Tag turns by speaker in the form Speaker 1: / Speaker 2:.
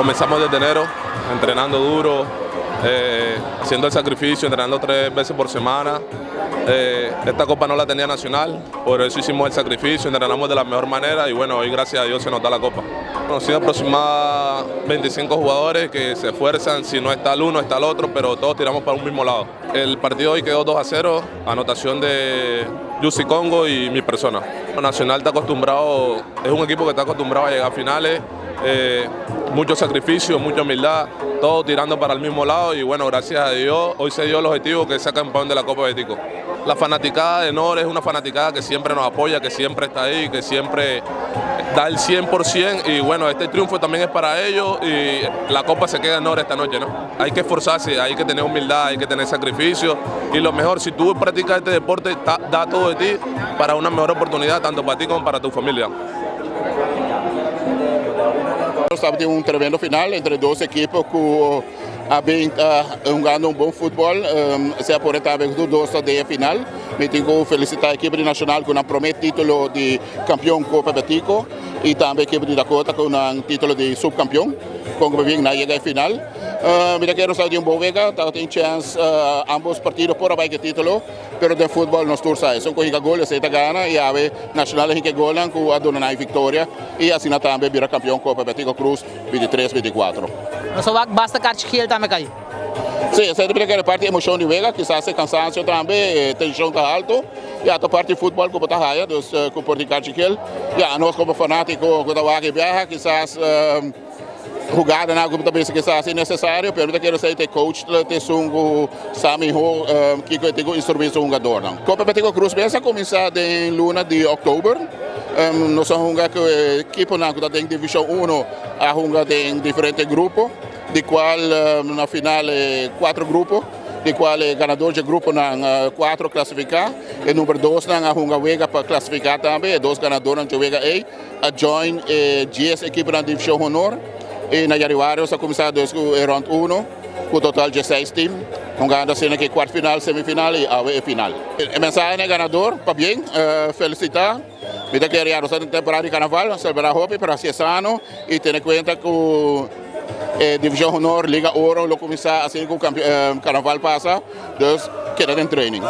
Speaker 1: Comenzamos desde enero, entrenando duro, haciendo el sacrificio, entrenando tres veces por semana. Esta copa no la tenía Nacional, por eso hicimos el sacrificio, entrenamos de la mejor manera y, bueno, hoy, gracias a Dios, se nos da la copa. Hemos sido aproximadamente 25 jugadores que se esfuerzan, si no está el uno, está el otro, pero todos tiramos para un mismo lado. El partido hoy quedó 2-0, anotación de Yusi Congo y mi persona. Nacional está acostumbrado, es un equipo que está acostumbrado a llegar a finales, mucho sacrificio, mucha humildad, todos tirando para el mismo lado y, bueno, gracias a Dios, hoy se dio el objetivo, que sea campeón de la Copa Betico. La fanaticada de Nor es una fanaticada que siempre nos apoya, que siempre está ahí, que siempre da el 100% y, bueno, este triunfo también es para ellos y la copa se queda en Nor esta noche, ¿no? Hay que esforzarse, hay que tener humildad, hay que tener sacrificio y, lo mejor, si tú practicas este deporte, da todo de ti para una mejor oportunidad, tanto para ti como para tu familia.
Speaker 2: Tabatin un tremendo final entre dos ekipo ku a bin hungando un bon futbòl. Sea por tambe dos den final. Mi tin ku felisitá e ekipo di Nacional ku nan promé título di kampeon Kopa Betico i tambe e ekipo di Dakota ku un título di supkampeon. Ku bin a yega final. Mira ku nos di un bon wega, tabatin chèns, ambos partido por a bai ku título, pero den futbòl nos tur sa, esun ku hinka gol, esei ta gana i awe Nacional a hinka gol ku a duna nan viktoria i asina tambe bira kampeon Kopa Betico Croes 23-24.
Speaker 3: Nos a basta karchi geel tambe kai.
Speaker 2: Si, esei ta e parti emoshon di wega, kisas e kansansio tambe, tenshon ta haltu. I e parti futbòl ku ta haya, dus ku por di karchi geel. Ja, nos komo fanátiko ku ta wak biaha, kisas hugada na ku tambe kisas innesesario, pero ke ser e coach ta esun ku sa mihó kiko e tin ku instruí e hungadónan. Kopa Betico Croes mes a kuminsá den luna di òktober. Nos a hunga ku ekiponan ku ta den Divishon 1, a hunga den diferente grupo, di kual na final kuater grupo, di kual e ganadó di gruponan kuater klasifiká, i number 2 nan a hunga wega pa klasifiká tambe, e dos ganadónan di wega ei a join 10 ekipo na Divishon Honor, i na yanüari a kuminsá ku round 1, ku total di 6 team, hungando asina ku kwart final, semifinal i e final. E mensahe ta ganadó, pabien, felisitá. Mi ta kere nos temporada di karnaval, selebrá hopi, pero asina sano i tene kuenta ku Divishon Honor, Liga Oro, lo kuminsá asina ku karnaval pasa, dus keda den training.